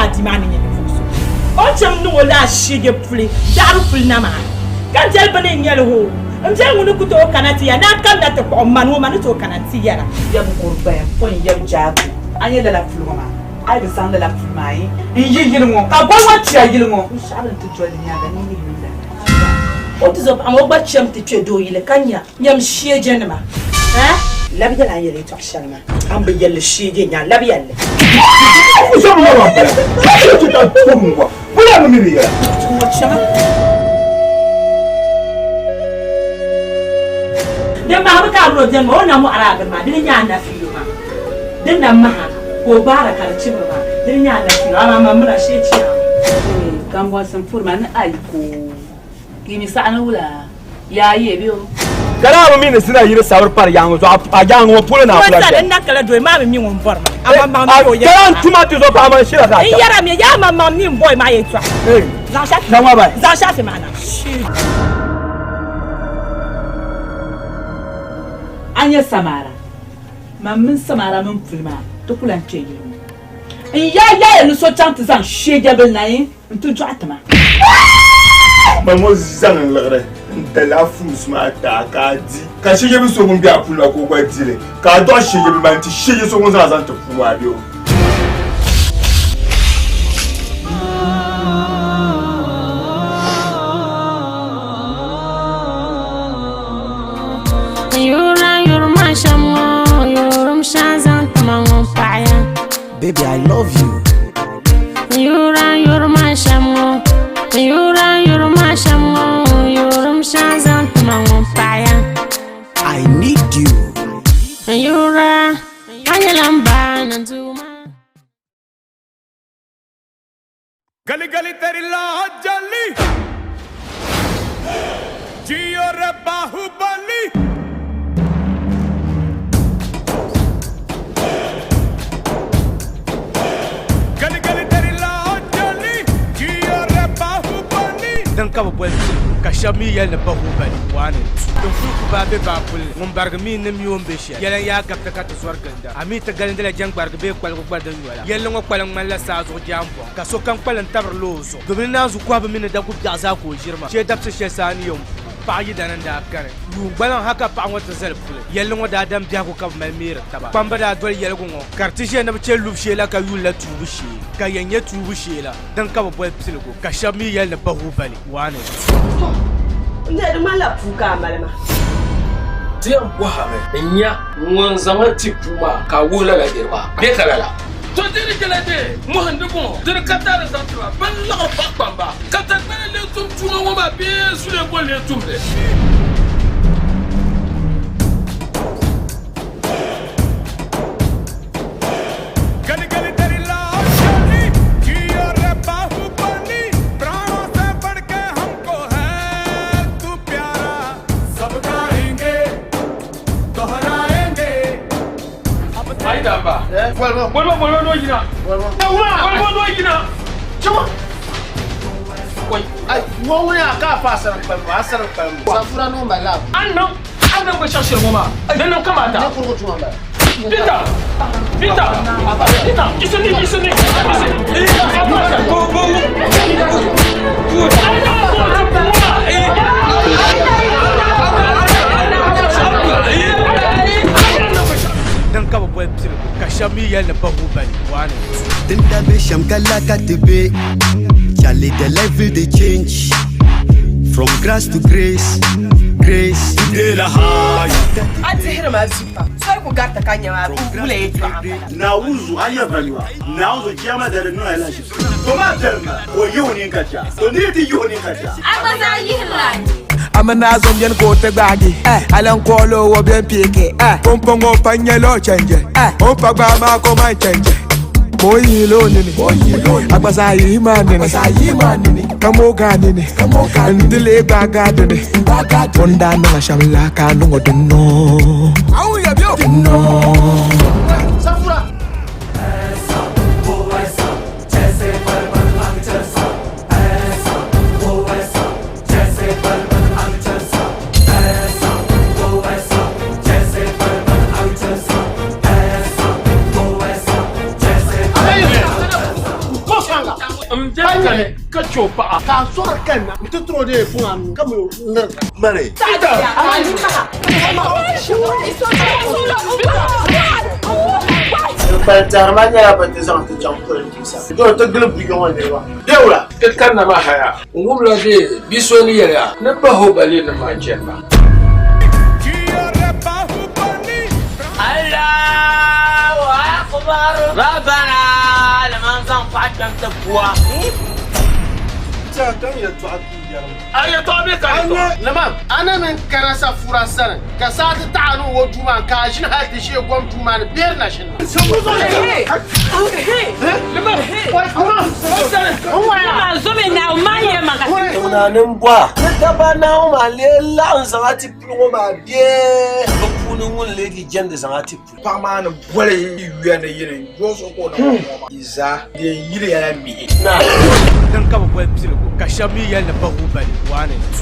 a bia maa ni nyɛ ninvuɣ so. O ni chaŋ niŋ o lala shiege puli daɣiri puli na maa, ka n biɛli bini n-nyɛ li hoo? M biɛli ŋuni ku tooi kana ti ya ni a kamina ti kpuɣi m ma ni o ma ni tooi kana ti ya la. Yɛm kuri gbaya m-po n-yɛm jaagu. A nya lala puli ŋɔ maa? A yi bi zaŋ lala puli maa yi n-yi yili ŋɔ, ka goli ŋɔ ti a yili ŋɔ, binshɛɣu din ti doli di nyaaŋa ni yi yuli la. O tizɔpaɣa ŋɔ gba cham ti kpe doo yili ka nya nyam shiɛjɛnima. Eh? Labi yɛli a ni yɛli yɛtɔɣ shɛli maa. A ni bi yɛli li shiɛjɛ nya labi yɛli li. Din mahi bi ka a mini o beni maa, o ni na mɔɣiri a bini maa, di ni nyɛ a nafiilo maa. Din na maha ka o gbaara ka di chibiri maa, di ni nyɛ a nafiilo. Amaa man mini a shee chi a. Kambɔnsi m-puri ma ni a yi ko ka yi mi saɣi ni wula yaa ye bɛ o. Ka daa bi mi ni sina yiri sabiri pari yaaŋa zuɣu, a yaaŋa ŋɔ polo ni a kula beni. N na kala doli maa mi mi ŋun bɔri ma, a maŋmaŋ mi o yɛtɔɣa. Kala n tuma ti zuɣu paɣa man shira ka a N chaŋ. yɛra mi, yaa maŋmaŋ mi m bɔri ma yɛtɔɣa. Zaŋ shɛli Zaŋ ma bahi. Zaŋ shɛli ti ma na. A nya Samara, man mini Samara mini puli maa ti ku lan kpe yili ŋɔ. N yaa yaaya ni so chaŋ ti zaŋ sheejabil na yi nti dɔɣi ti ma. Ma ŋɔ zaŋ n liɣiri n-dali a fruits maa ti a ka a di, ka sheejabil so ŋun be a puli maa ka o gba di li, ka a dɔɣi sheejabil maa nti sheeja so ŋun zaŋ a zaŋ ti puu maa bee o. Baby, I love you. I need you. गली गली तेरी लाह जली जियो रे बाहुबली गली गली तेरी लाह जली जियो रे Baahubali Din ka bi boli piligu ka shɛba mi yɛli ni Bahubali one and two. Din kuli ku baai be baapulli ŋun barigi mi ni mi o ni be shɛli. Yɛla n-yaa gabita ka ti zɔri ginda. A mi ti galindila jɛŋgbarigi bee kpaligu gba din yola. Yɛlli ŋɔ kpalim ŋmanila saa zuɣu jaambɔŋ, ka sokam kpalim tabirila o zuɣu. Domin naanzu kɔhibu mini dagu biɛɣu zaa ka o ʒiri maa. Shee dabisi shɛli saa ni yɛn puui, paɣa yidana n-daa kani. Yuun gbaliŋ ha ka paɣa ŋɔ ti zali puli. Yɛlli ŋɔ daa dam biɛhigu ka bɛ mali meeri taba. Kpamba daa doli yɛligu ŋɔ ka di ti ʒiya ni bɛ chɛ lubu shee la ka yuli la tuubu shee. Ka yɛn nyɛ tuubu shee la, din ka bɛ boli piligu, ka shɛba mi yɛli ni Bahubali one and two. Tɔ! N dee di ŋmanila puu ka a mali ma. Ti yɛn bɔhimi n-nya ŋun zaŋ a ti puu maa ka a wuhi lala niriba maa bee ka lala. To diri jɛla dee mɔhindi bɔŋɔ, diri ka taali zaŋ ti ba bɛn liɣiri paɣ kpamba, ka sagbana lee tum tuuma ŋɔ maa bee zuliya bɔ lee tum li? गली गली तेरी लाह जली जियो रे बाहुबली प्राणों से बढ़ के हमको है तू प्यारा सब गाएंगे दोहराएंगे Ayi damba. Bolima bolima doo yina. Bolima doo yina. Chama. Wai, ai, ŋɔ ŋuni a ka a fa asara kpalim, asara kpalim. Safura no ma la. An niŋ an niŋ binshɛɣu shɛli ŋɔ maa di niŋ kamaata. Peter! Peter! Peter! Isini! Isini! Isini! Go go! Din ka bi boli piligu ka shɛba mi yɛli ni Bahubali one and two. Din da be shɛm ka la ka ti be. Charlie, the life will dey change. From grass to grace, grace. A dihiri ma zuɣu pam. Soli ku garita ka nya maa wula yɛltɔɣa m-bala. Naawuni zuɣu a yɛri ba nyuwa. Naawuni zuɣu chiyaama dali niŋ a lahiʒibisi. To maa biɛri ma ka o yihi o nini ka chɛ a. To ni yi ti yihi o nini ka chɛ a. A gba zaa yihirila a nini. A mini a zom beni ka o ti gbaagi A lan call o o beni piiki Pumpɔŋɔ pa n-nyɛla o chanje O ni pa gbaai maa ka o man chanje Ka o yihila o nini A gba zaa yihi ma nini Ka moog a nini N-ti leei gbaagi a dini O ni daa niŋ a shɛm la ka a niŋ o dinno Dinno. Nira kani ka chɛ o paɣa. Ka a sɔri kanna nti tiri o dee fuŋ a nuu ka mi lirigi. Mani. Din kpalim tɛhiri ma nyɛla bɛ ti zaŋ ti chaŋ politisa. Doo ti gili buyi ŋɔ niriba. Deewula! Ti kanna maa haya n wumla dee bi so ni yɛli a ni Bahubali nim maa n-chani maa. Allahu akbar Rabbana liman zaŋ paɣa kpɛm ti pua. A yɛtɔɣa bee ka a yɛtɔɣa? Limam, a ni mini kana safuura sani, ka saa ti taɣ a ni o duu maa, ka a ʒini hal ti shee gom duu maa ni beri na ʒini Ŋuna ni m-bɔra ni daba Naawuni maa lee laɣim zaŋ a ti puli ŋɔ maa bee bɛ puuni ŋun lee di jɛndi zaŋ a ti puli? Paɣa maa ni boli yi yuya ni yini n-yo zuɣu ka o niŋ o ŋɔ maa. Yi zaa di yɛn yili ya la mihi. Din ka bɛ boli piligu ka shɛba mi yɛli ni Bahubali 1 and 2.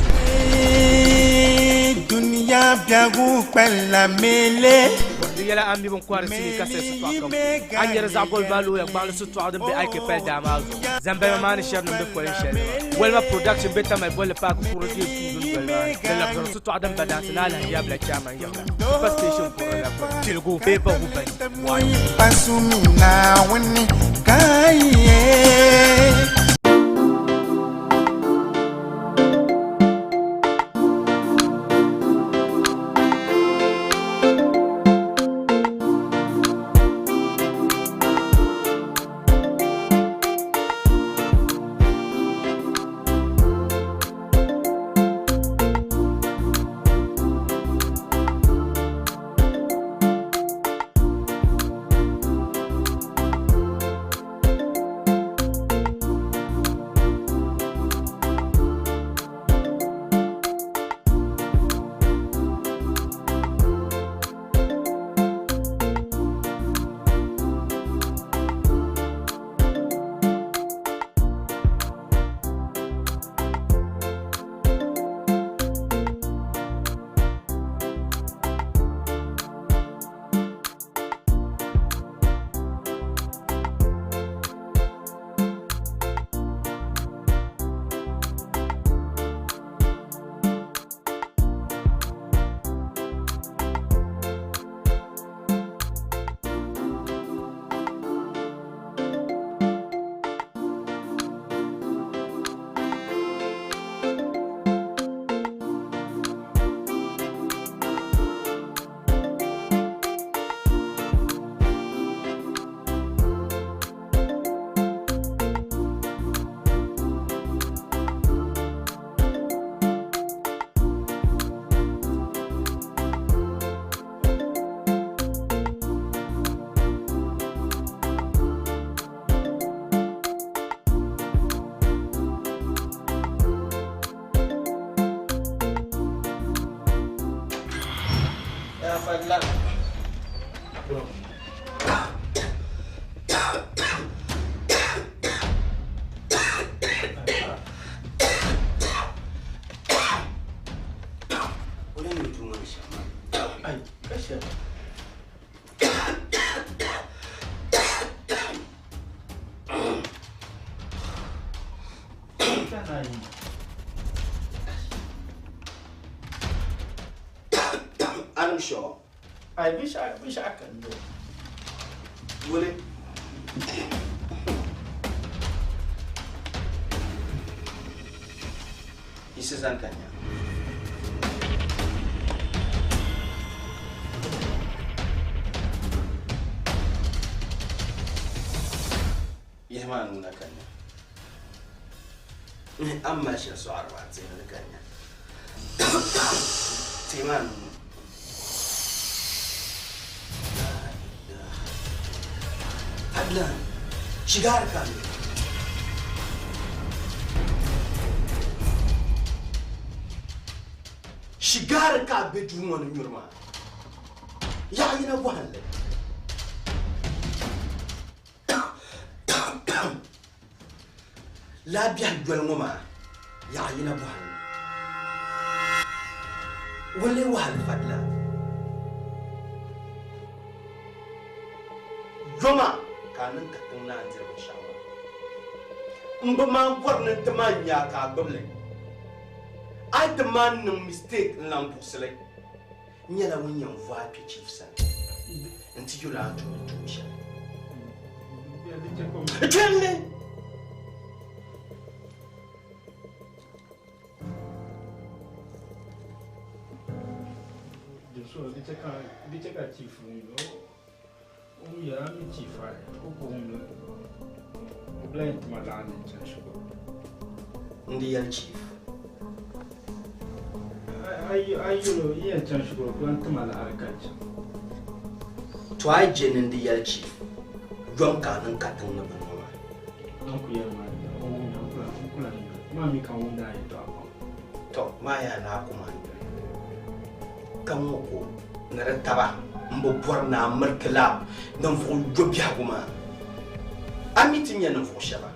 Dunia biɛhigu kpɛlila mele. Di yɛla a mi bin kɔhiri sinii ka sayi sitɔɣu kam puuni. A nyari zaɣ bɔli maa looya gbaɣili sitɔɣu din be Aike pali daa maa zuɣu. Zambali maa ni shɛri niŋdi kolin shɛli ni maa. Walima Production be Tamale bolli paaki kurili deei puu dundoli maa ni. Di labisiri sitɔɣu din ba daansi ni alahi yabila chairman yiɣila Super Station kurili la gbuni. Piligu bee Bahubali 1. Adam Shaw. I wish I wish I can do. Wole. Isa Zankanya. Yihi maa nuna ka nya. A ni mali shɛli sɔɣiri maa tihili li ka nya. Tihi maa nuu. Adnan, shigar ka mi. Shigari ka a be duu ŋɔ ni nyuri maa. Yaɣa yina bɔhim li. Laabiɛhi doli ŋɔ maa yaɣa yina bɔhim li. Wali wahali fadila. Yoma ka a niŋ katiŋ ni a diri binshɛɣu maa. N bi maan bɔri ni n ti maan nya a ka a gbubi li. A yi ti maan niŋ mistake n-lan buɣisi li, n nyɛla ŋun yɛn vo a kpe chief sani nti yɛl o a ni tumdi tuun shɛli. Kpɛm ni! Di chɛ ka chief wum li o mi yɛla a mi chief a o ku wum li o bi lahi yɛn ti ma laɣim ni n chaŋ shikuru. N di yɛli chief. A yi yɛl o yi yɛn chaŋ shikuru o ku lahi ti ma laɣiri ka n chaŋ. To a yi je ni n di yɛli chief yom ka a niŋ katiŋ ni bini ŋɔ maa. N ku yɛli maa o wumya n ku lahi yɛli maa mi ka n wumdi a yɛltɔɣa pam. Tɔ maa yaa ni a ku ma n doli ka ŋɔ ko ni di taba m bi bɔri ni a miri ti la ninvuɣ yo biɛhigu maa. A mi ti nya ninvuɣ shɛba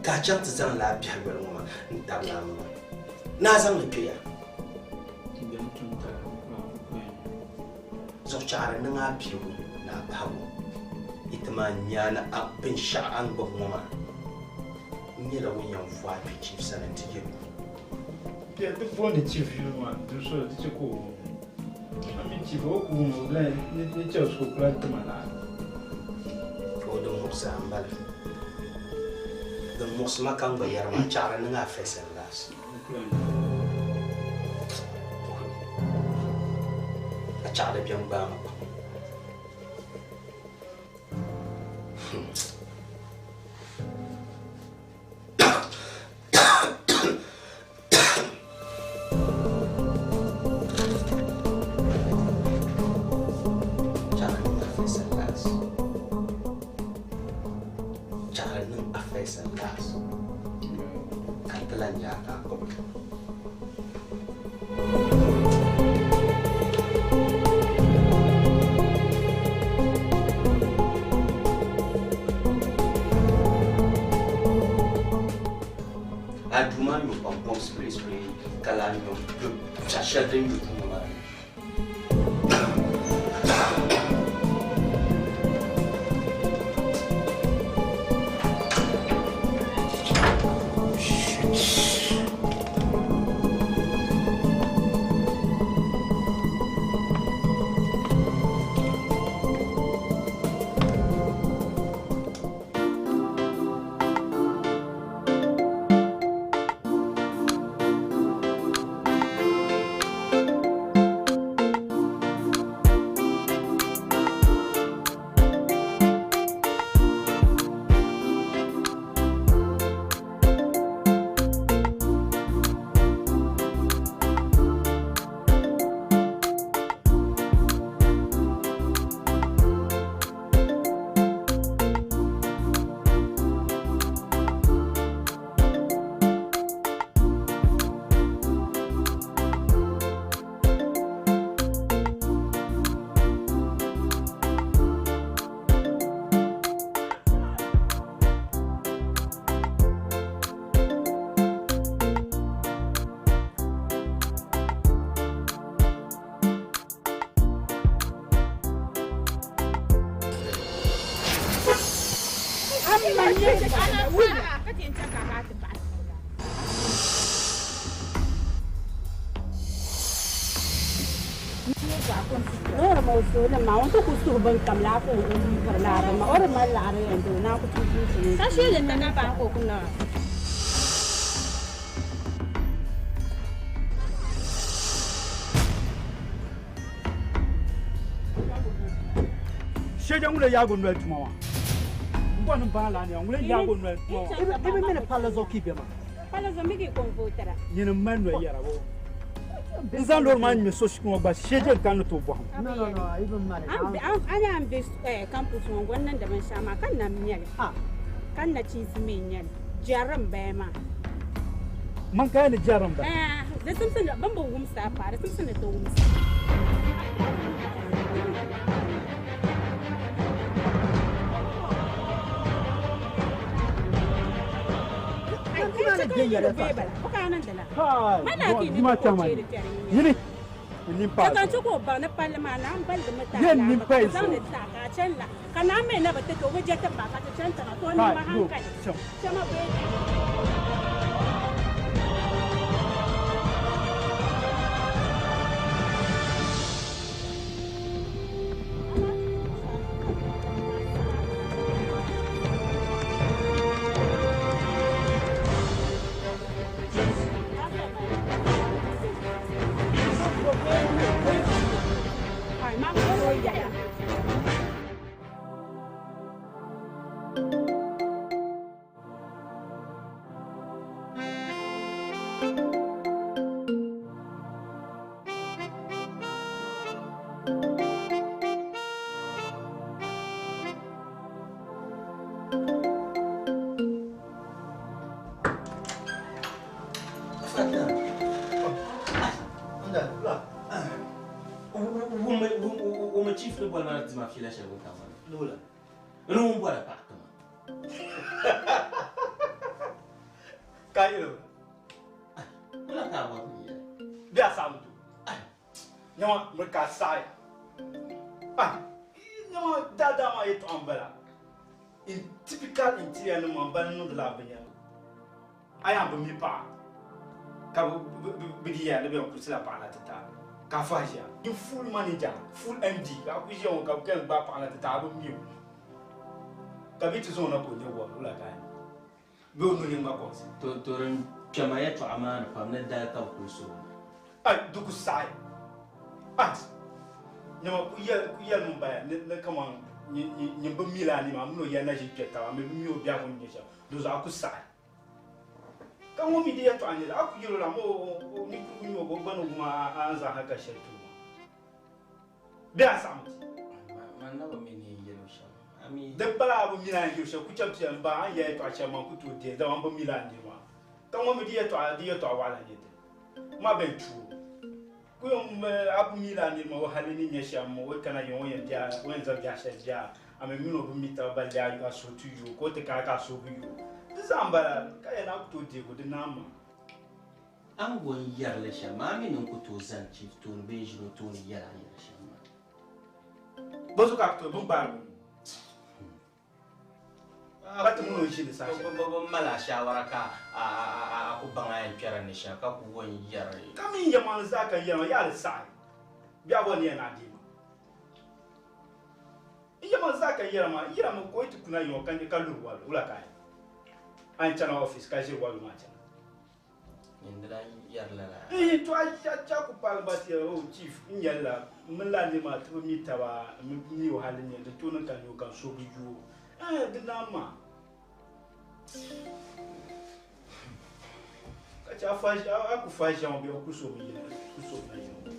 ka a chaŋ ti zaŋ lala biɛhi yoli ŋɔ maa n-tabili a maŋa ni a zaŋ li kpe ya. Zuɣuchaɣiri niŋ a piligu ni a bahigu. Yi ti maan nya ni a binshɛɣu a ni gbubi ŋɔ maa n nyɛla ŋun yɛn vo a kpe chief sani nti yɛl o. Bɛ ti booni chief yuli maa di so di chɛ ka o wum. A mi chief o ku wum o lahi ni chɛ so ku lahi tima laɣiri. O din muɣisi a m-bala. Din muɣisi ma ka n gba yɛri maa chaɣiri niŋ a first and last. A chaɣiri biɛm gbaai ma pam. A duu maa nyo pam pom spray spray ka lahi nyo piɛɣu shɛli din yo duu ŋɔ maa ni. Shɛja ŋun yaago noli tuma maa. N bɔri ni n baŋ laa ni ŋun yaago noli tuma maa. I bi mi ni palli zuɣu ka i be maa. Palli zuɣu mi ka i ko n vootira. Nyini m mali noli yɛra bo. N zaŋ loori maa ŋmɛ so shikuru ŋɔ gba shɛja n kani ni tooi bɔhim. A ni a ni be campus ŋɔ n niŋdi binshɛɣu maa ka nam nyɛli ka nachiinsi mi n-nyɛli jɛri m-baya maa. Man kaya ni jɛri m-baya. Di simsi ni bɛ ni bi wumsi a paɣa di simsi ni ti wumsi. Yini. N nin paai Ka zuɣu. ti ka o baŋ ni palli maa naa n baligi mi Yɛn nin paai zaŋ zuɣu. ni taa ka a chani la. Ka naa mi na bi ti ti o bi je ti ba ka ti chani tiŋa to o Paai, niŋ ma go, hankali. chaŋ. Chama bee. Ai, ma ko ya. Wumma chief ni boli ma na ti ma fiila shɛli wuntaŋ maa ni. Lola. Ni ŋun bɔra paɣa tima. Ka yɛlɛ o. Wula ka a bɔri ni yɛli? Bɛ a saɣim to. Nyama miri ka a saɣi. Ah, nyama daadaa maa yɛltɔɣa n-bala. In typical interior nim maa ban niŋdi la binyɛra. A yaa bi mi paɣa ka bi di yɛya ni bɛ yɛn kurisila paɣa na ti ti a ka a fahi ʒiya. In full manager, full MD ka a ku ʒiya ŋɔ ka bɛ yɛn gbaai paɣa na ti ti a a bi mi o. Ka bɛ ti zaŋ o na ka o nyɛ wɔbiri wula ka a yɛn bee o nuhi ŋma kɔŋsi. To to din kpɛma yɛltɔɣa maa ni pam ni dali ka bɛ kuli so o. Ai, di ku saɣi. Ai, nyama ku yɛli ku yɛli min baya ni ni kaman nyin bi mi la a nima a mini o yɛli na ʒi kpɛ taba a mi bi mi o biɛhigu ni nyɛ shɛm di zuɣu a ku saɣi. Ka ŋɔ mi di yɛltɔɣa n-nyɛ li a ku yɛl o la amaa o ninkurigu n-nyɛ o ka o gba ni wum a a ni zaŋ hali ka shɛli ti o maa bee a saɣimi ti. Man na bi mi ni n yɛl o shɛm. A mi. Di pala a bi mi la a ni yɛl o shɛm ku chaŋ ti yɛli m ba a ni yɛli yɛltɔɣa shɛli maa n ku tooi deei dama m bi mi la a niri maa. Ka ŋɔ mi di yɛltɔɣa di yɛltɔɣa waɣila n-nyɛ dini maa bɛn tuui o. Ku yɛn a bi mi la a niri maa o hali ni nyɛ shɛm o kana yiŋ o yɛn biɛhi o yɛn zaŋ biɛhi shɛli biɛhi a a mi mini o bi mi taba balli a suhu ti yooi ka o ti kana ka a suhu bi yooi. Di zaa m-bala ka yɛn a ku tooi deegi o di naai maa. A ni bo n-yɛri li shɛm maa, a mi ni n ku tooi zani chief tooni bee n-ʒini o tooni yɛli a ni yɛli shɛm maa. Bɔzuɣu ka a ku tooi bɛ ni gbaari bɛ nuu? Pa ti mini o ʒili saha shɛli. Bɛ mali a shaawara ka a ku baŋ a yɛn kpɛri ni shɛm ka ku bo n-yɛri. Ka mi yɛmaŋli zaa ka yɛma yaa li saɣi bɛ a bɔri ni yɛn a deei ma. N yɛmaŋli zaa ka yɛra maa, yɛra mi ka o yi ti kuna yiŋɔ ka ka luri wabili, wula ka a yɛn? A yɛn chana office ka ʒiri wabili maa chana. Nyin di lan yɛri lala. Ihi, to a cha ku paagi ba ti yɛli, oh chief, n yɛli la, m mini lala niri maa ti bi mi taba, m mi mi o hali ni di tooni ka n nya o ka n suhu bi yu o. Eh, di naan maa. Ka che a fahi, a ku fahi ʒiɛm o bee o ku so mi yina, ku so mi na ʒiɛm o.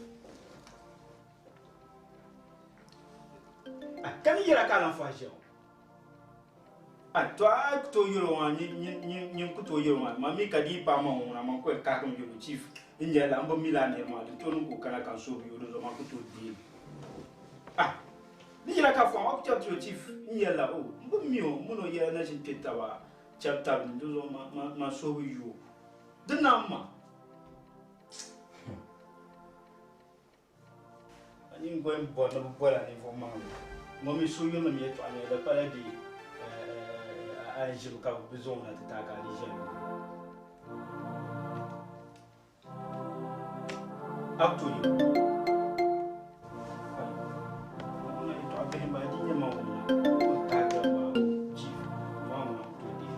Ah, ka ni yɛra ka a lan fahi ʒiɛm o. Ah, to a ku tooi yɛl o maa, nyin ku tooi yɛl o maa, man mi ka di yi paai ma ŋɔ ŋuna, man ku yɛn kahigimi yɛl o, chief, n nyɛli la, m bi mi lala niri maa, di tooni ka o kana ka n suhu bi yu o, dinzuɣu man ku tooi deei li. Ah, di yɛla ka fɔŋ, a ku chaŋ ti o, chief, n nyɛli la, oh, m bi mi o, m mini o yɛla na ʒini kpe taba, chɛbu tabi ni, dinzuɣu man suhu bi yu o. Di nam ma. A nini goy m-bɔri ni bɛ boli a ninvuɣ maŋli. Ŋɔ mi suhuyurilim yɛtɔɣa nyɛla di pala di a ni ʒibu ka bɛ zaŋ o na ti ti a ka a di ʒiɛm o. A ku tooi yɛl o. Ŋuna yɛtɔɣa bihi m-bala, di nyɛ ma ŋuna o tahigira m-bala, o chief, maa ŋuna ku tooi deei.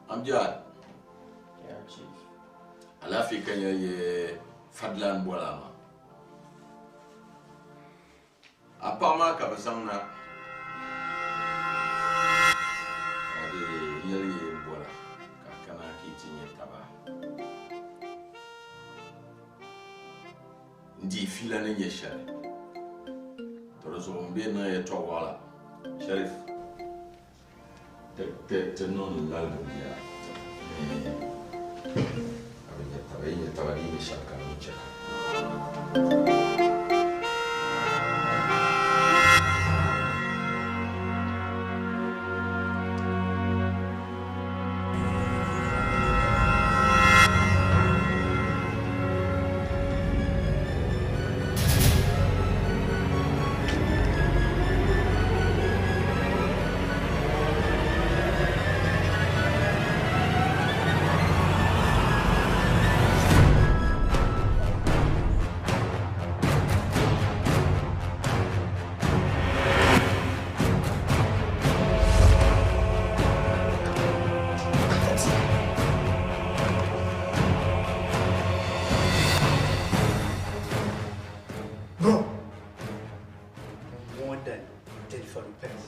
Amjad. Yeah, Chief. Alaafee ka nya ye Fadlan bɔla maa. A paɣa maa ka bɛ zaŋ na ka di yɛli ye n bɔla ka a kana ka yi ti nyɛ taba. N di fiila ni nyɛ shɛli. To di zuɣu m be niŋ yɛtɔɣ waɣila. Sharif, ti niŋ laligu bia. A bi nyɛ taba, yi nyɛ taba di yi nyɛ shɛli ka di ni chɛ ka. Bro, more than Jennifer Lopez.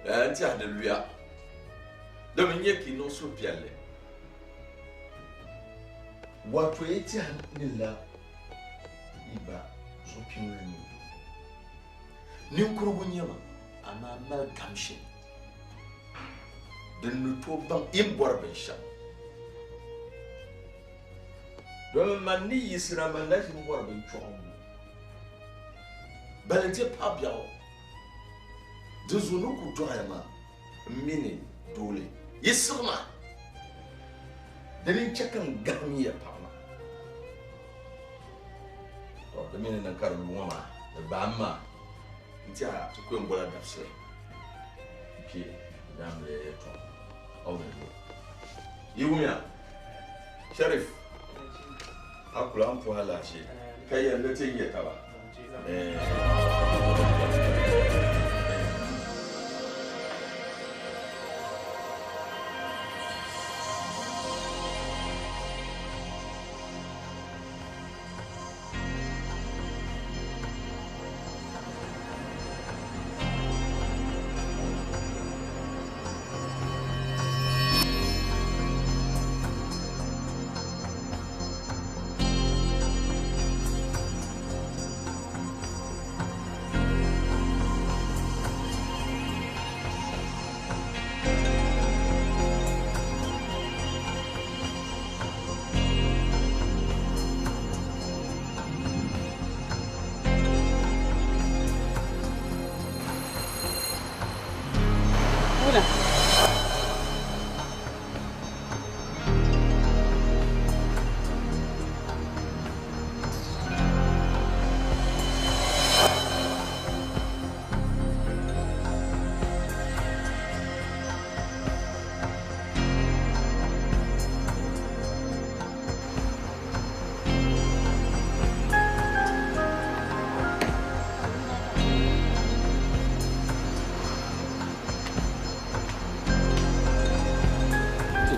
N tiɛhi di luya domi n nyɛ ka yi niŋ suhupiɛlli. Wato yi tiɛhi ni la yi ba zuɣupinli ni ninkurigu n-nyɛ ma, amaa mali gamshi din ni tooi baŋ yi ni bɔri binshɛɣu. Domi man ni yiɣisira man na ʒini bɔri binchuɣu ŋɔ. Balinte paɣ biɛɣu. Di zuɣu ni ku dɔɣiya maa, m mi ni doole yi siɣi ma, dini n-chɛ ka n gahim ya paɣ maa. Tɔ, di mi ni niŋ ka di lu ŋɔ maa, di gbaai m maa n-tɛha ti ku yɛn bola dabisili n-kpe daamiliya yɛtɔɣa ɔvin ni. Yi wumya? Shɛrif, a kul a ni puhi alahichi ka yɛli ni ti nya taba.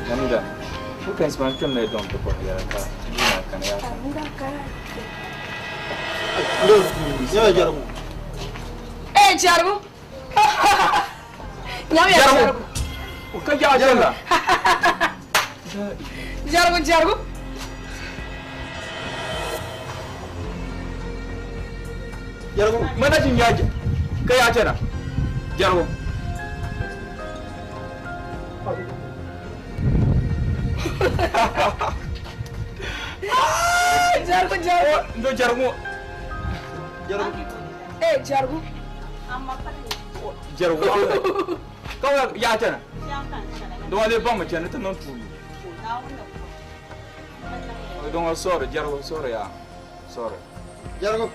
Namida, weekends man kpɛm na yi dɔŋ ti kɔhi yɛla ka yuuna kana yaa Jaribu. Eh, Jaribu. Nyam ya Jaribu. Ka jaɣa chɛla. Jaribu, Jaribu. Jaribu, mana cin yaji ka yaa chɛna. Jaribu. Jaribu, Jaribu. Ndo Jaribu. Jaribu. Eh, Jaribu. Jaribu. Ka yaa chɛna. Dɔn ale ba ma chɛna ti niŋ tuuli. Dɔn sorry, Jaribu, sorry ya. Sorry. Jaribu.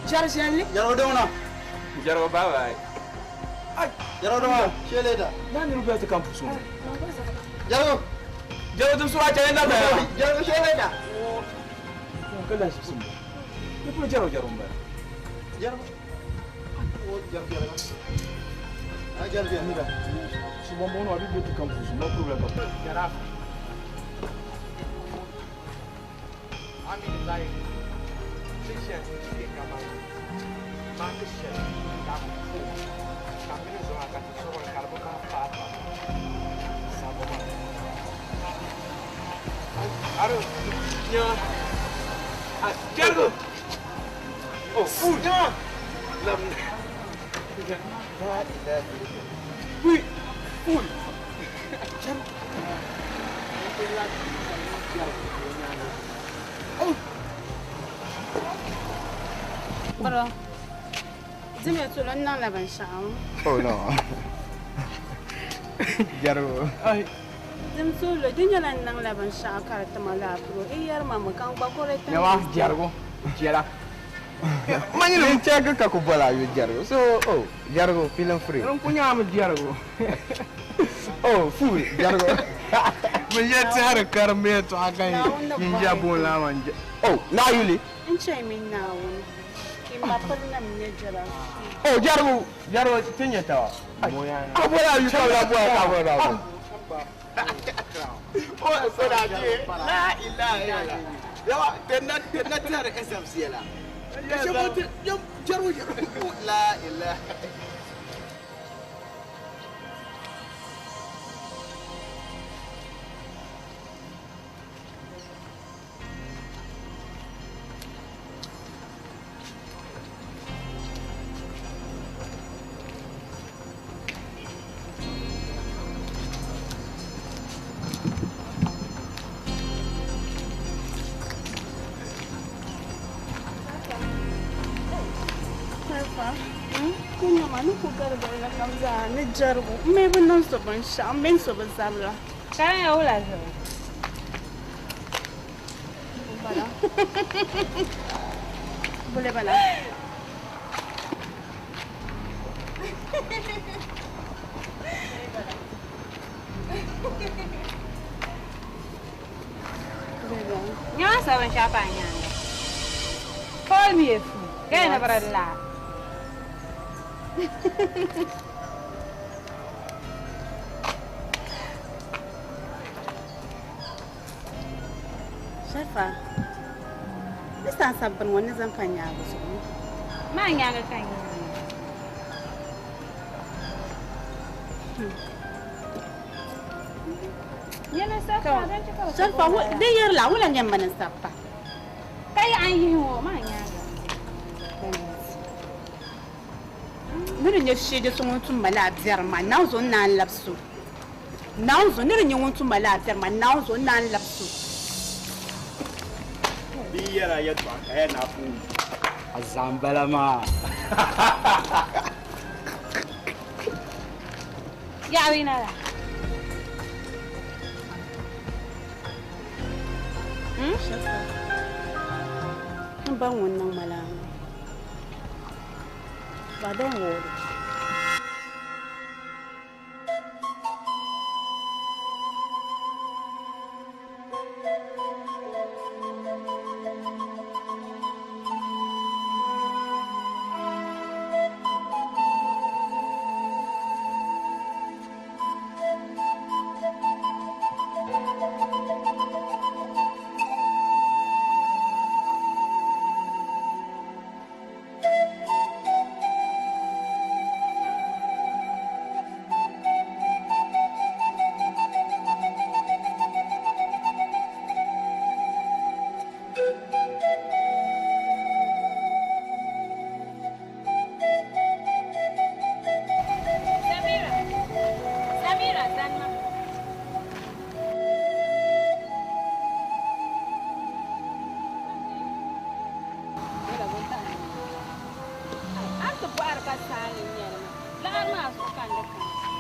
Jaribu Jelli. Jaribu dɔn na. Jaribu, bye bye. Jaribu dɔn na. See you later. Na ni rubuta ta campus. Jaribu. Jaribu tun sura chɛna da ya. Jaribu see you later. Kala shi sun. Ni kuma Jaribu Jaribu ba. Jaribu. Oh, Jaribu Jaribu. Ah, Jaribu Jaribu. Su bon bon abi betu campus, no problem. Jarafu. Ami like six years kama maaki shɛli ka fo ka mini zuŋa ka ti sɔgɔli ka di bi kana paata sabbu maa. Aro nya Jaribu. Oh, food. Lam. Oui, food. Oh. Bro. Dimi tulo n niŋla binshaɣu. Oh no. Jaribu. Ai. Dim tulo di nyɛla n niŋla binshaɣu ka di tima laa puro. I yɛri ma mi ka n gba kɔri ti. Nyawa Jaribu. Jɛla. Manyini n check ka ku bola yu Jaribu. So, oh, Jaribu feeling free. N ku nyaami Jaribu. Oh, food, Jaribu. Mun je tare karme yɛltɔɣa ka yin ʒɛ boon laa maa n-je. Oh, naa yuli. N chɛ mi Naawuni. I ma piri nam nyɛ jɛra. Oh, Jaribu, Jaribu ti nyɛ tawa. A bola yu ka la bola ka bola. Oh, so da je. La ilaha illallah. Yawa, tenna tenna tare SMC la. Kashe mo te Jaribu Jaribu. La ilaha. Ni Jaribu n mi bi niŋ so binshaɣu n mini so bi zabila. Ka ya wula zuɣu. Bala. Bule bala. Nyawa sa binshaɣu pa a nyaanga. Call me a fool. Ka ya na bari laa. Shafa, ni san sabbin ŋɔ ni zaŋ pa nyaangi zuɣu. Maa nyaanga ka n yi. Nyɛla safa, don chɛ ka bɛ Shafa, di yɛrila wula nyɛ mani safa. Ka yi an yihi ŋɔ, maa nyaanga. Ni di nyɛ sheeje so ŋun tum ma laa biɛri maa, Naawuni zuɣu n naan labi so. Naawuni zuɣu, ni di nyɛ ŋun tum ma laa biɛri maa, Naawuni zuɣu n naan labi so. Bi yɛra yɛltɔɣa ka ya naa puuni. A zambala maa. Yaɣa na la. N ba ŋun niŋ ma laa ŋɔ. Ba don worry.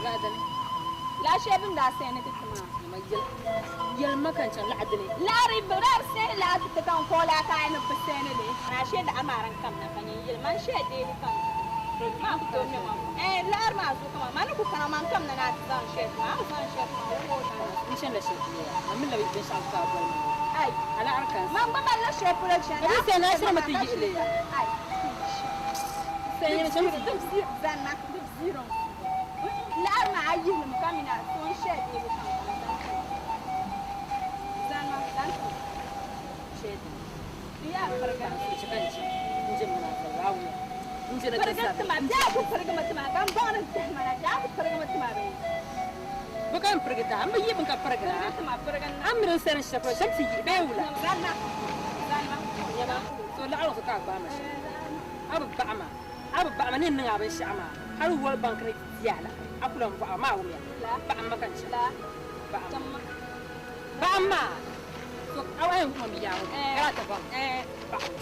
Laɣadini. La shɛli bin daa sɛni ti ti maa. Ma yɛlima ka n chaŋ laɣadini. Laɣari bi daa sɛni laɣa ti ti ka n kɔɔ laa ka a ni bi sɛni li. Na shɛli laɣa maa din kam na ka nyɛ yɛli man shɛli deeli kam. Maa ku tooi mi ŋɔ. Laɣari maa zuɣu kama ma ni ku kana man kam na ni a ti zaŋ shɛli ti ma. A bi zaŋ shɛli ti ma o wuhi o na. N chani la shɛli polo yaa. Man mi labi binshɛɣu ka a boli ma. Ai. A laɣari ka n Man gba malila shɛli polo chani. Ka bi sɛni a shɛli ma ti yihi li. Ai. Sɛni shɛli ma ti Zanna. Laɣari maa a yihi li mi ka mi na so n shɛli deebu kam kana zaŋ ti. Zanna zaŋ ti. Shɛli dini. Di yaa pirigi. N chɛ ka n chɛ. N jɛ mi na ka raawuya. N jɛ na ti Pirigi sabi. ti ma. Daa ku pirigi mi ti ma ka n baŋ ni tahi ma na. Daa ku pirigi mi ti ma bee. Bɛ ka n pirigi tahi. N bi yi bin ka pirigi na. Pirigi ti ma pirigi na. A mi din sani shɛli polo shɛm ti yihi bee wula. Zanna. Zanna. Nyama. So laɣiri so ka a gbaai ma shɛli. A bi baɣa ma. A bi baɣa ma ni n niŋ a binshɛɣu maa. Hali World Bank ni ti a la. A ku lan bɔɣa maa wumiya. Baɣa ma ka n chɛ. Baɣa ma. Baɣa ma. So a wa yɛn kuma mi yaa ŋɔ. Ka ti baŋ. Baɣa ma.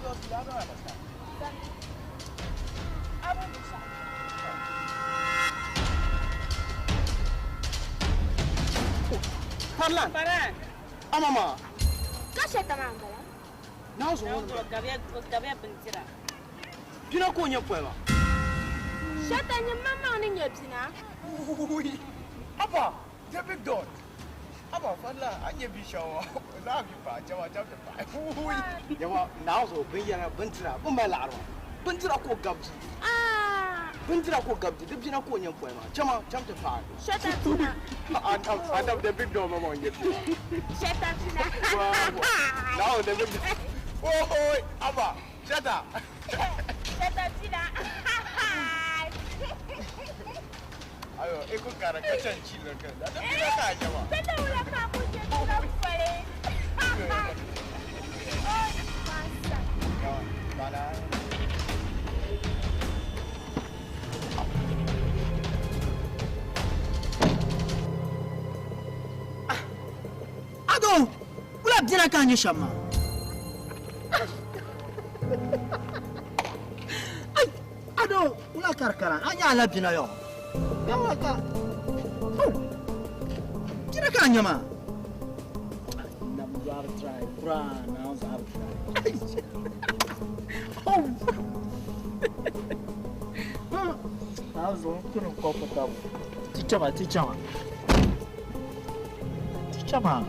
Obviously, I don't understand. Parlan. Parlan. Amama. Ka shɛta maa n-bala. Naa zuɣu ŋɔ O gabiya bindira. Bina ka o nyɛ pɔi maa. Shɛta nyɛ maŋmaŋ ni nyɛ bina. Abba, the big dog. Abba, fadla, a nyɛ bi shɛm maa. Zaa bi paai, chama cham ti paai. Yawa, naa zuɣu binyɛra, bindira, bɛ mali laɣiri maa. Bindira ka o gabi di. Bindira ka o gabi di, di bina ka o nyɛ pɔi maa. Chama cham ti paai. Shɛta bina. Adam, Adam, the big dog maa nyɛ bina. Shɛta bina. Naa the big dog. Oh, oh, Abba, Shɛta. Shɛta bina. Ayo, e ko kara ka can ci la kan. Da bina ka a jama. Shɛta wula ka ko nyɛ bina pɔi. Oh, masa. Yawa, bala. Ado, wula bina ka nyɛ shɛm maa? Ai, Ado, wula karikara, a nyɛ ala bina yɔ. Yawa ka, oh, bina ka nyɛ maa? Nam zuɣu try, kura na zuɣu try. Ai, oh. Na zuɣu kuni kɔpu tabu. Ti chama, ti chama. Ti chama.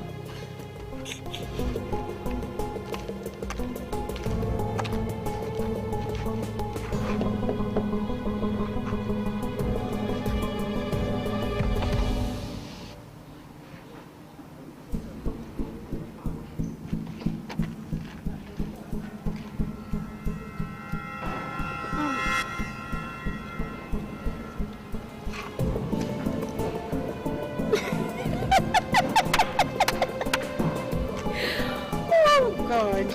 Oh God.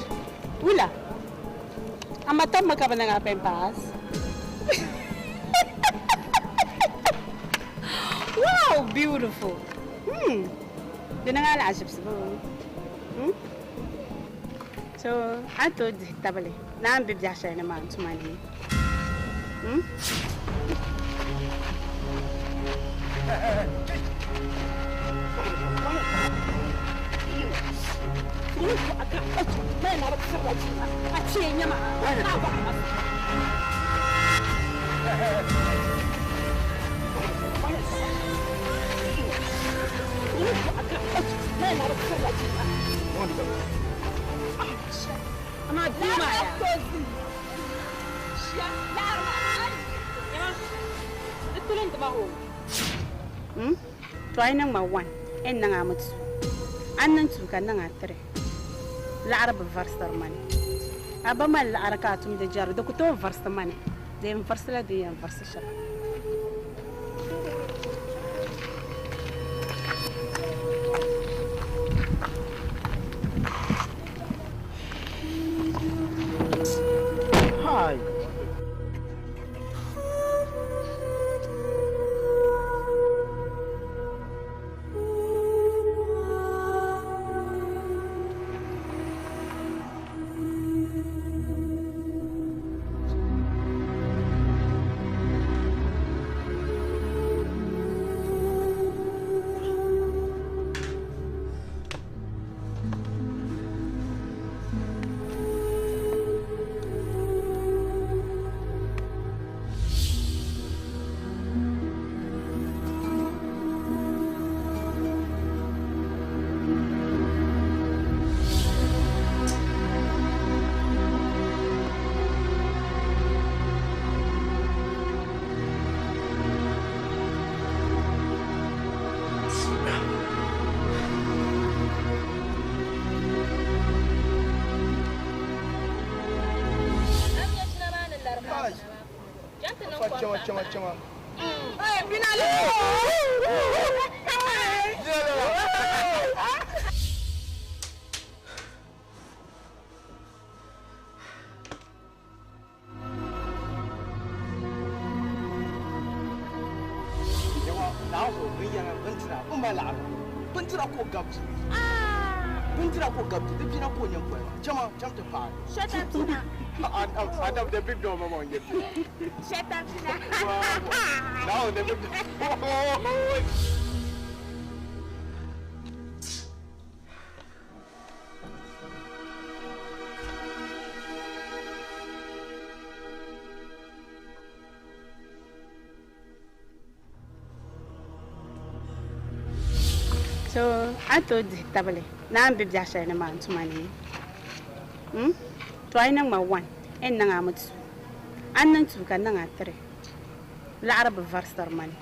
Wula. Ama tam ka ba ng pempas? Wow, beautiful. Dina nga la ajib sibo. So, ato di tabale. Na ambi biasha ni man tumani. To ai nang ma 1 en nang amut an nan tu kan nang 3 la arab varsar mani aba mal la arakatum de jar de kuto varsar mani de varsala de yan varsar Hi. Chama, chama. Hey, binale. Yawa, na zo binyana bindira, bin mali laɣiri. Bindira ka o gabi. Bindira ko gabti, di bina ko nyɛ pɔli maa. Chama, cham ti paai. Shut up, Tina. Adam, the big dog mama nyɛ pɔli. Shut up, Tina. Now the big dog. So a tooi dihi tabili ni a ni be biɛɣu shɛli ni maa n-tuma ni. To a yi niŋ ma 1, n niŋ a mi 2. A ni niŋ 2 ka n niŋ a 3. Laɣiri bi varisiri ma ni.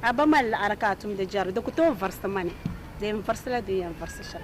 A ba mali laɣiri ka a tumdi jɛri, di ku tooi varisi ma ni. Di yɛn varisila di ni yɛn varisi shɛm.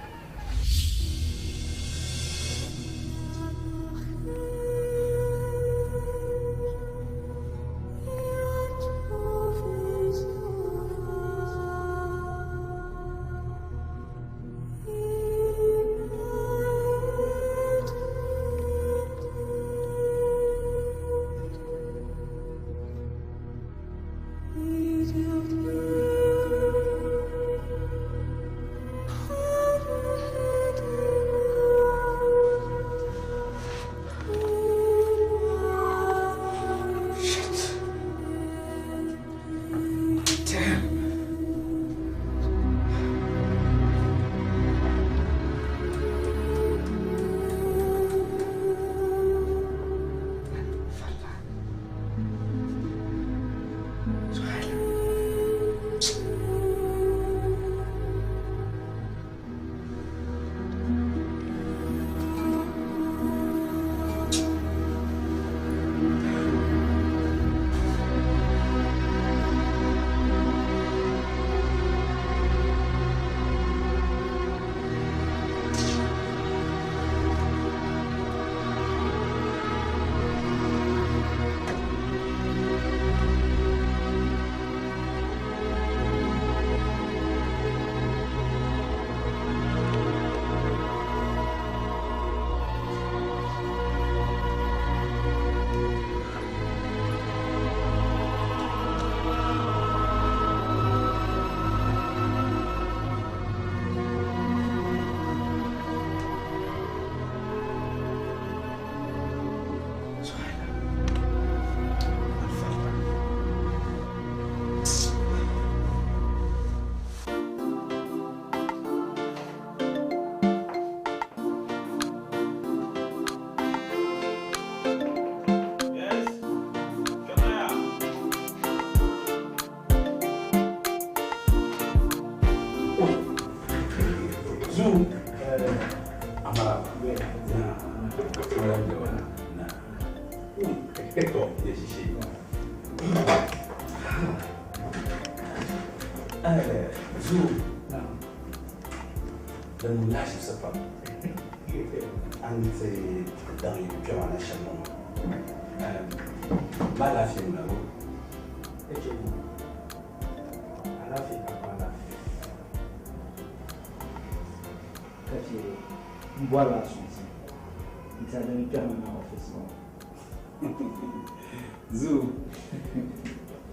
Zu,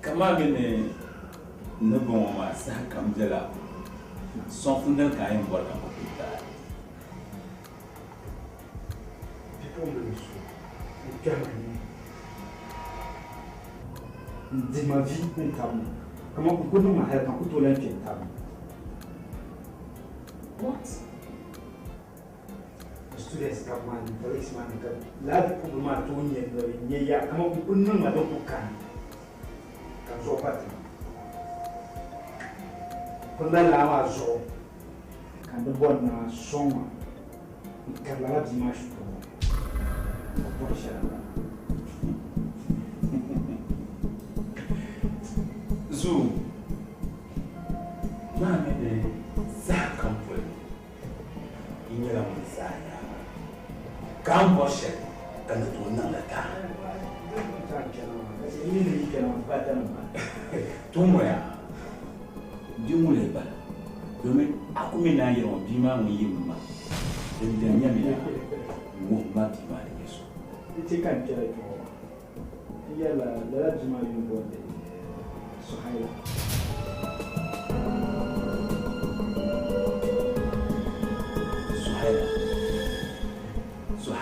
kama mini ni bɔŋɔ maa saha kam bela sɔŋfundin ka a yɛn bɔri ka ku kuli taai. Bipuɣimbila so n-kpɛhima ni n-dihi ma vi n-tabi ni kaman n ku niŋ ma hali ka n ku tooi lan kpe n-tabi ni. What? Students ka maa ni colleagues maa ni ka lala bipuɣimbila maa tooi nyɛ noli n-nyɛ ya kaman n ku niŋ ma din ku kani ka n zuɣu pa tiŋa. Pun lala maa zuɣu ka n di bɔri ni a sɔŋ ma n-kari lala bia maa shikuru ŋɔ ni n ku bɔri shɛli m-bala. Zu, maa mi ni saha kam poli yi nyɛla ŋun zaa nyaanga ka a ni bɔri shɛli ka ni tooi niŋ li taai. Tuŋ ya di ŋuni bala domin a ku mi naan yɛri ŋɔ bia maa ŋun yim ma din dini nyɛmina wuhi ma bia maa ni nyɛ so. Di chɛ ka n kpɛra kpɛŋɔ maa. N yɛrila lala bia maa yuli booni Suhaila.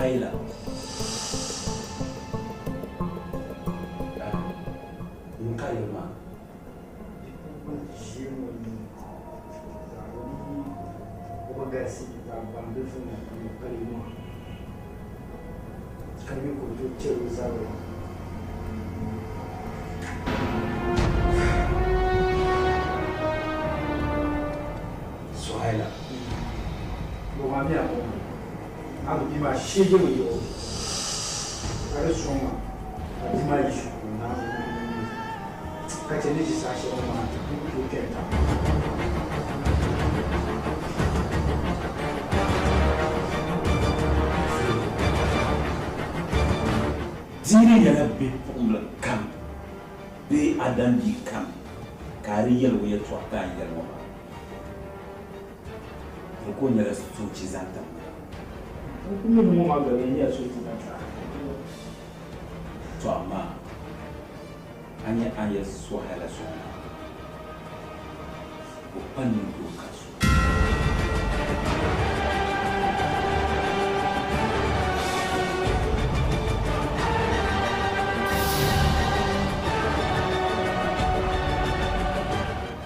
Suhaila. Ŋun ka yɛli maa? Ʒii ŋɔ ni o bi galisi zaɣ baŋ bilifu ni ni pali maa ka mi ka o tooi chɛri o zabiri. Suhaila. Bo maa mi a ko a bi bia maa sheege bi yiɣi o ka di sɔŋ ma ka bia maa yi shikuru na ka chɛ ni ʒi saha shɛli maa ti ku tooi kpɛri taba. Di ni nyɛla bipuɣimbila kam bee Adam bia kam ka a di yɛli o yɛltɔɣa ka a ni yɛli ŋɔ maa, di kul nyɛla soochi zaŋ ti ma. N ku mi ni ŋɔ maa gba lee nyɛla soochi zaŋ ti a. Tɔ amaa a nya a ni yɛli Suhaila sɔŋ maa, o pa niŋ ka so.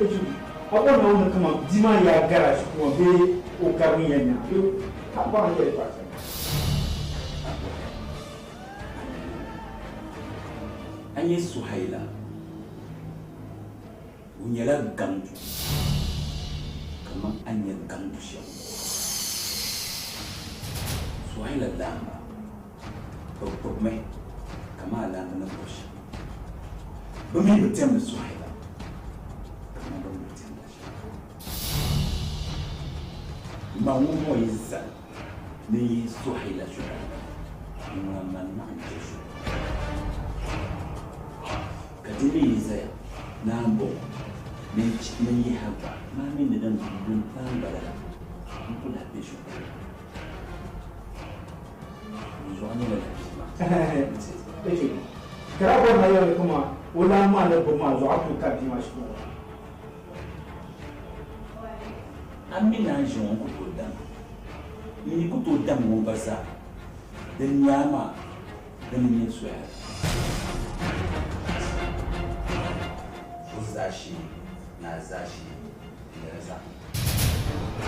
Eju, a bɔri Naawuni kaman bia maa yaa gari a shikuru maa bee o garibu yɛn nya bee ka a bɔri a ni yɛli yɛltɔɣa shɛm? A nya Suhaila, o nyɛla gaŋdu kaman a ni nyɛ gaŋdu shɛm. Suhaila laamba, bɛ gbibimi kaman a laamba ni gbibi shɛm. Bɛ mi bi diɛmdi Suhaila kaman bɛ ni bi diɛmda shɛm. Man ŋun ŋɔ yi zali ni n yihi Suhaila zuɣu ni, ŋuna man naɣ n-je so. Ka di mi yi zaya ni a ni bɔŋɔ ni n yihi a gba, maa mi ni din paai gba lala, n ku lahi be zuɣu. N zuɣu nyɛla la bia maa. Eche, ka daa bɔri ma yɛli kaman o lan maa ni gbubi maa zuɣu a tooi ka bia maa shikuru ŋɔ. A mi ni a ni ʒi ŋɔ n ku tooi dam. N mi ku tooi dam ŋɔ gba zaa. Din nyaai maa, dini n-nyɛ soya. O zaashee ni a zaashee di nyɛla zaɣ yini.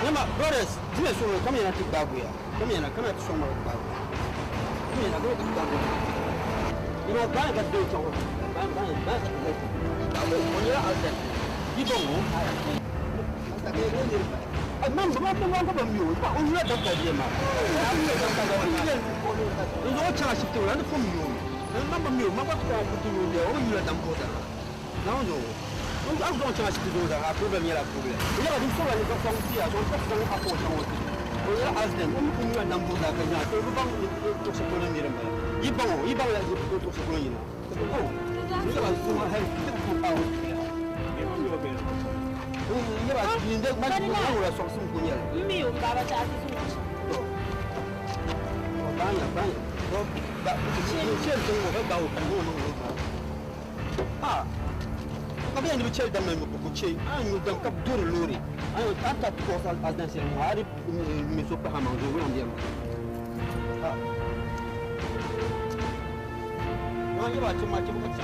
Nyama brothers, dime sono kama yana ti gbagu ya. Kama yana kama ti sono gbagu. Kama yana kama ti gbagu. You know, ban ka do chawo. Ban ban ban ka do. Gbagu o nyela alten. Di bongo. Asa ke ko ni. Ai man ba ba ba ba mi o. Ba o nyela da ka di ma. O nyela da ka di. Ni o cha shi to la fo mi o. Man ba mi o, man ba ko ko tu yo o nyela da ko da. Na o Donc, ah, donc, tu as acheté la problème, il y a la problème. Il y a des choses qui sont sorties, elles sont sorties à quoi On y a Asden, on y a un amour d'Afrique, on peut pas tout ce qu'on a mis. Il va, il va, tout ce qu'on a mis. Il va, Ah. Ka bɛ ni chɛ dam mi ko chɛ an yu dam ka dur lori an yu ta ta ko sal azdan sel mo ari mi so pa ma zo wala ndiyam ah ma yi ba chɛ ma chɛ ko chɛ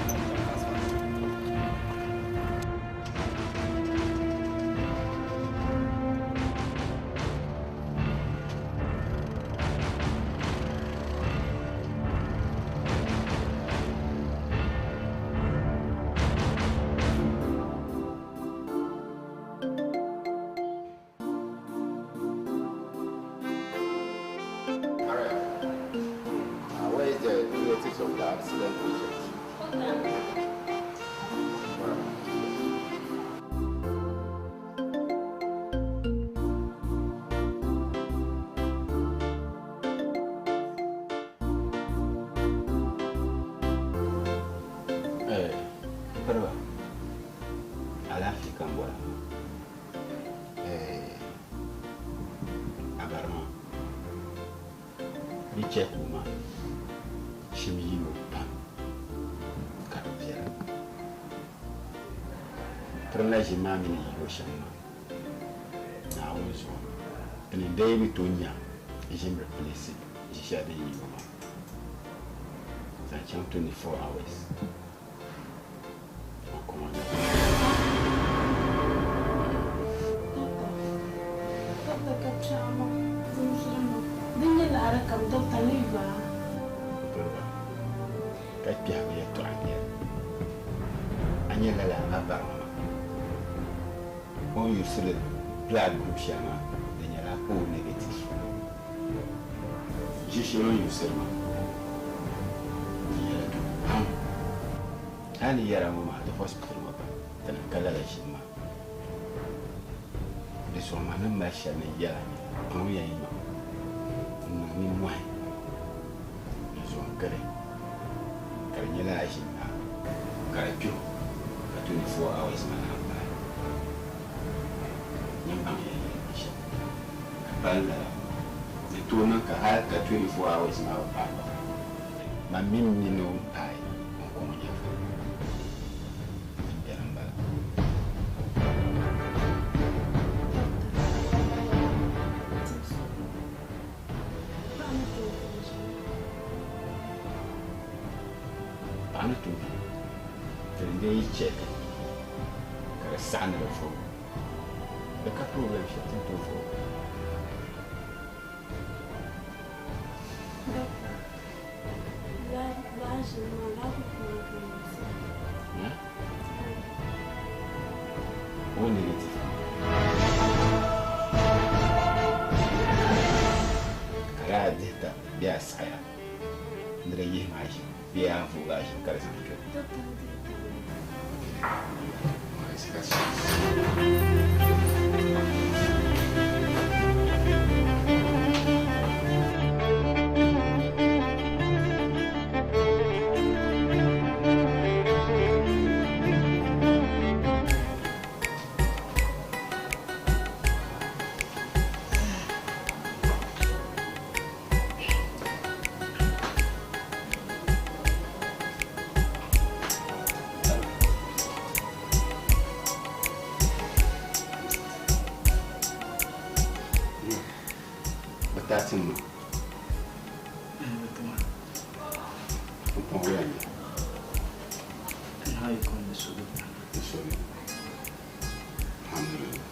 Replace it. 24 hours. Blood group shama, then you're O negative. Jishiron you say, Ali yara mama the hospital mama, then kala shima. This woman no masha na yara ni, only I know. Ni moi. This one kare. Kare nyela shima. Kare pio. 24 hours man. The 24 hours now. My mimi no pie. Check. The problem is O negative. Ka daa dihi tab bee a saɣiya ni di yihi ma ʒim bee a ni vuugi a ʒim ka di zaŋ kpe. Bɛ taai tim ma. Pumpɔŋɔ wula n-nyɛ? Ni suhu. Alhamdulillah.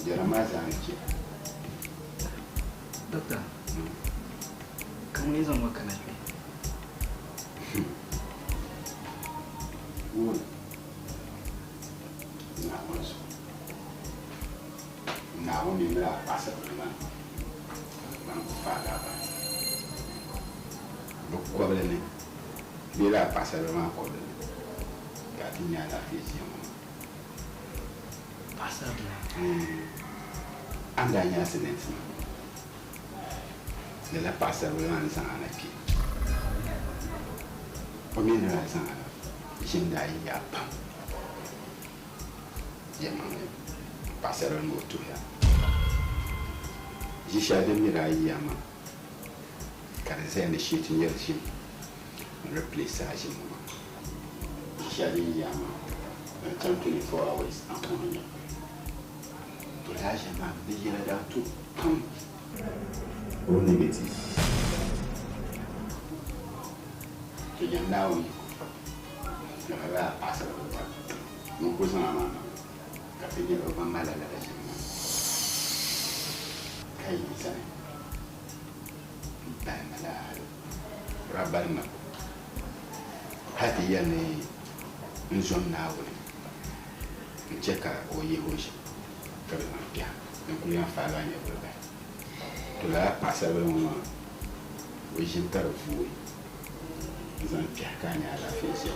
Jɛra maa zaa ni chɛ. Doctor, ka ŋuni zaŋ ma kana kpe? Wuhi Naawuni zuɣu. Naawuni mi mali a paɣisaribila maa ban ku faagi a bahi. Bɛ kɔbili ni bee lala paɣisaribila maa kɔbili ni ka a ti nya alaafee ʒiya ŋɔ maa. Paɣisaribila? A ni daa nya accident maa, lala paɣisaribila maa ni zaŋ a na kpe. O mi ni daa zaŋ a na ʒim daa yi yaa pam. Yɛlimaŋli, paɣisaribila ŋɔ o tuhiya. Ʒi shɛli din mi daa yi yaa maa ka di zaya ni shee ti nyɛri ʒim n-replace a ʒim ŋɔ maa. Ʒi shɛli din yi yaa maa din chaŋ 24 hours a puuni nyɛ. To lala ʒim maa di yɛla daa to pam. O negative. To nyam Naawuni yiko ni ka lala paɣisaribila maa ŋun ku zaŋ a maa niŋ ka ti nyɛ o gba malila lala ʒim maa ka yi zani m-bahi ma lala hali o daa bali ma hali ti yɛli ni n zom Naawuni n-chɛ ka o yihi o ʒim ka bɛ zaŋ kpɛhi din kuli yɛn faai la nyɛvili bahi. To lala paɣisaribila ŋɔ maa o ʒim ka di vuui n-zaŋ kpɛhi ka a nya alaafee ʒiya.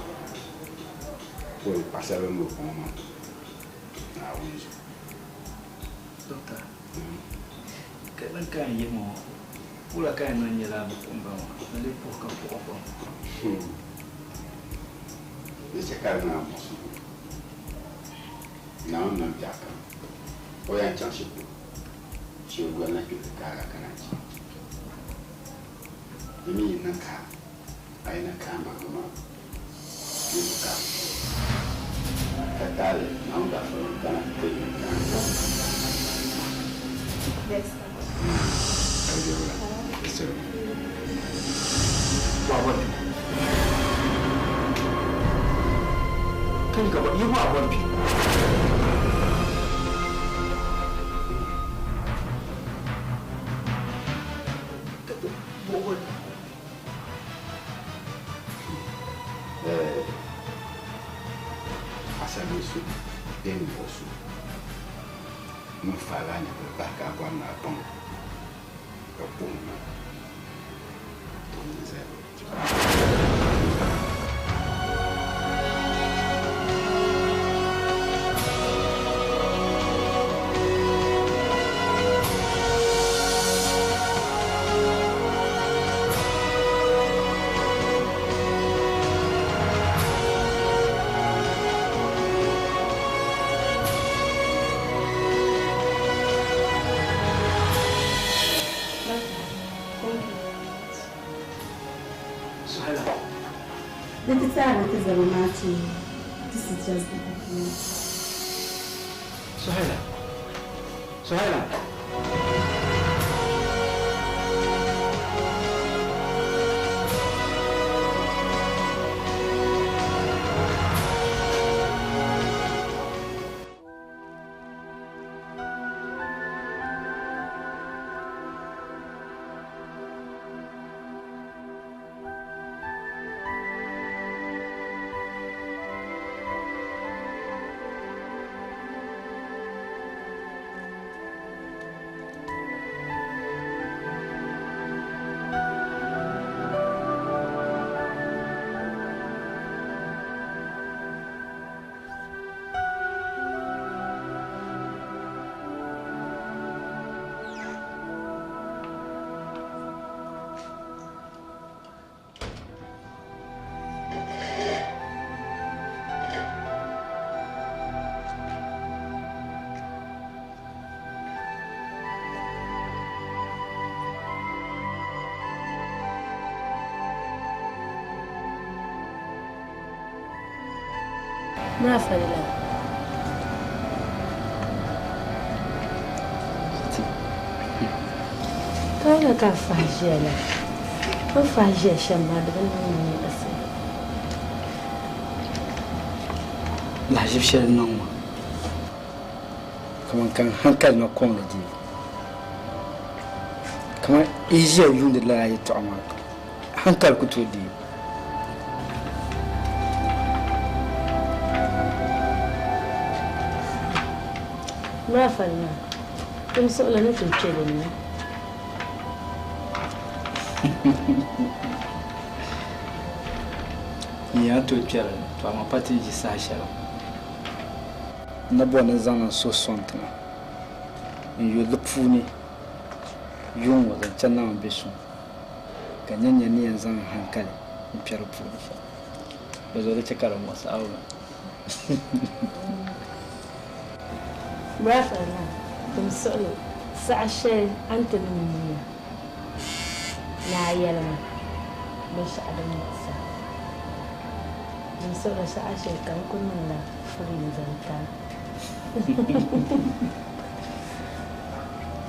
Pɔi paɣisaribila ŋɔ kɔŋ maa Naawuni zuɣu. Doctor, ka din ka n yihi ŋɔ, wula ka yɛn niŋ nyɛla bɛ kumba ŋɔ ni lee puhi ka puɣi kom? Di chɛ ka di niŋ a muɣisigu. Naawuni nam biɛɣu kam, o yɛn chaŋ shikuru, shee o goli na kpe ti kaag a ka naan chaŋ. Di mi yi niŋ ka a yi na kaai maŋ maa, ni ku kaai ka taali Naawuni daafolo n-kana ti yi kaai. Paɣasaribili so bee ninvuɣu so ŋun faagi a nyɛvuli bahi ka a bɔri ni a baŋ o ka puhim ma to ŋun zaya ŋɔ. Di ti taai ni ti zama maa ti this is just the beginning. Suhaila. Suhaila. Mura falila. Ka ka fahi ʒiya la. O fahi ʒiya shɛm maa di bi niŋ ma yiɣisi. Lahaʒib shɛli niŋ ma kaman ka n hankali na kɔŋ li deei kaman yi ʒiya yuundi lala yɛltɔɣa maa hankali ku tooi deei. Mura falila. Tim suɣili ni tooi kpe din ni. N yɛn tooi kpɛri ni, to amaa pa ti yi saha shɛli. N na bɔri ni n zaŋ n suhu sɔŋ tiŋa n-yo di puuni yuŋ ŋɔ zaŋ chani Naawuni be suŋ, ka nya nya ni yɛn zaŋ n haŋkali n-kpe di puuni shɛm. Di zuɣu di chɛ ka di muɣisi a wula. Brother na, tim suɣili saha shɛli a ni ti niŋ niya ni a yɛli ma binshɛɣu din muɣis a. Tim suɣili saha shɛli ka n ku niŋla free n-zaŋ ti a.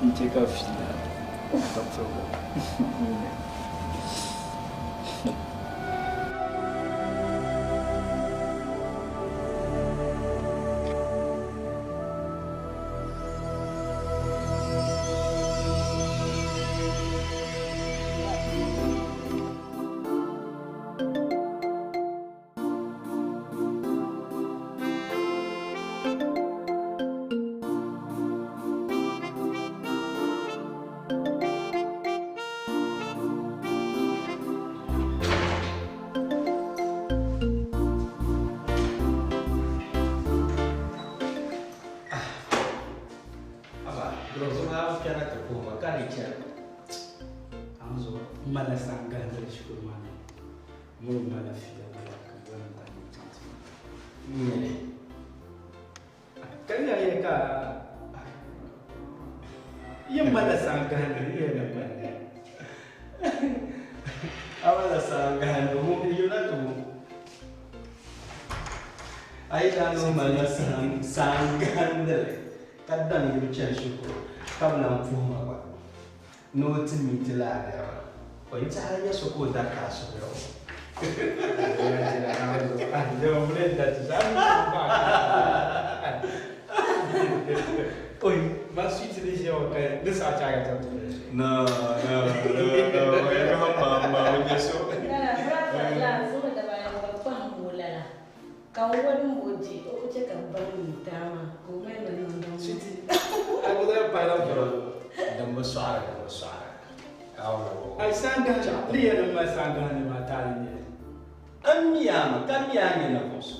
N chɛ ka fiila ka piribu. Ka daŋ yibu chani shikuru ka bi lan puhi ma gba ni o ti mi ti laa niriba. O yi tɛhira nya so ka o dari ka a suhuri o. No, no, no, no, ma, ma, o nya so. Ka o wali m-bo di o ku chɛ ka baŋ nintaa maa ka o mali ma niŋ Sweetie, a ku daa paai la pɔrɔ. Din bi sɔɣiri, din bi sɔɣiri. Ai sangahi, ni yɛli m mali sangahi ni maa taali n-nyɛ li. N mi a mi, ka mi a nyɛ ninvuɣ so.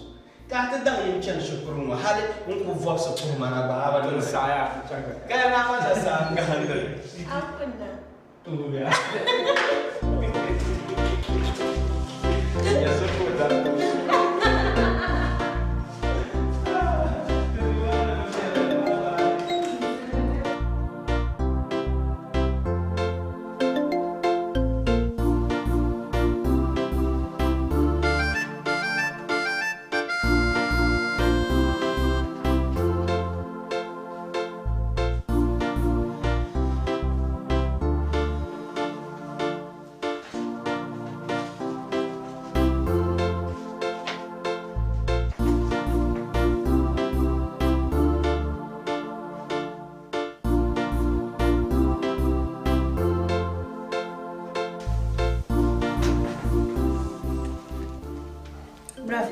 Ka a ti daŋ yim chani shikuru ŋɔ hali n ku vɔbisi puhi ma na gba, a bi niŋ li. N saɣiya, n chaŋ ka Ka ya naa ma la sangahindili. A kunna. Tuubiya. Ya so ka o dari ka o su.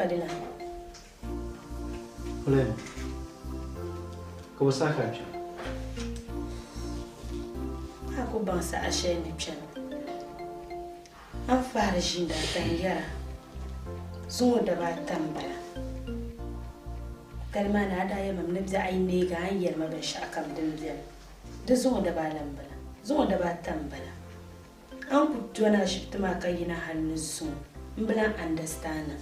Fadila. Fulani. Ka bɔ saha ka a kpɛna? A ku baŋ saha shɛli ni kpɛna. A ni fahiri ʒiinda ata n-yɛra, zuŋɔ daba ata m-bala. Dali maa ni a daa yɛli ma ni biɛɣu ayi neegi a ni yɛli ma binshɛɣukam din beni. Di zuŋɔ daba ala m-bala, zuŋɔ daba ata m-bala. A ni ku dɔni ashibiti maa ka yina hali ni zuŋɔ, m bi lan andasitaana.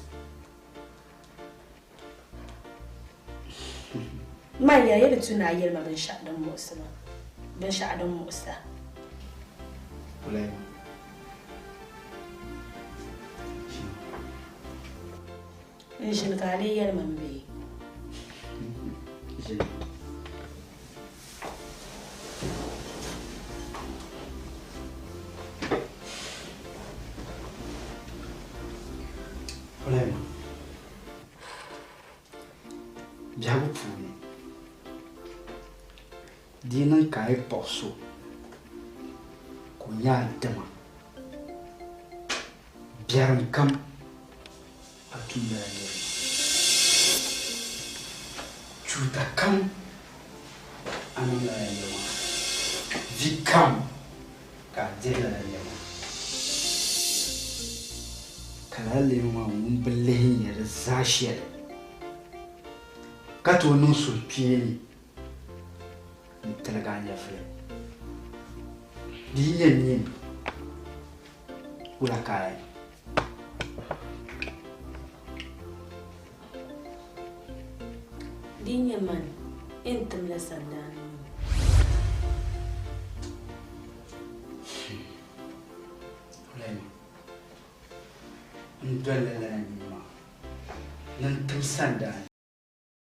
Man yɛra yɛli tu ni a yɛli ma binshɛɣu din muɣisi ma, binshɛɣu din muɣis a. Wulaima. N ʒini ka a lee yɛli ma m-bee? Ulema biɛhigu puuni di yi niŋ ka a yi kpuɣi so ka o nyɛ a dima biɛrim kam a tumdila niriba chuuta kam a niŋ lala niriba maa vi kam ka a diri lala niriba maa ka lala leemu maa ŋun bi lihi nyɛ di zaa shɛli ka tooi niŋ suhukpeeni n-tiligi a nyɛvili. Di yi nyɛ nyin, wula ka a yɛn? Di yi nyɛ mani, n yɛn timla sandaani ŋɔ. Wula N dolila lala nini maa ni n tim sandaani.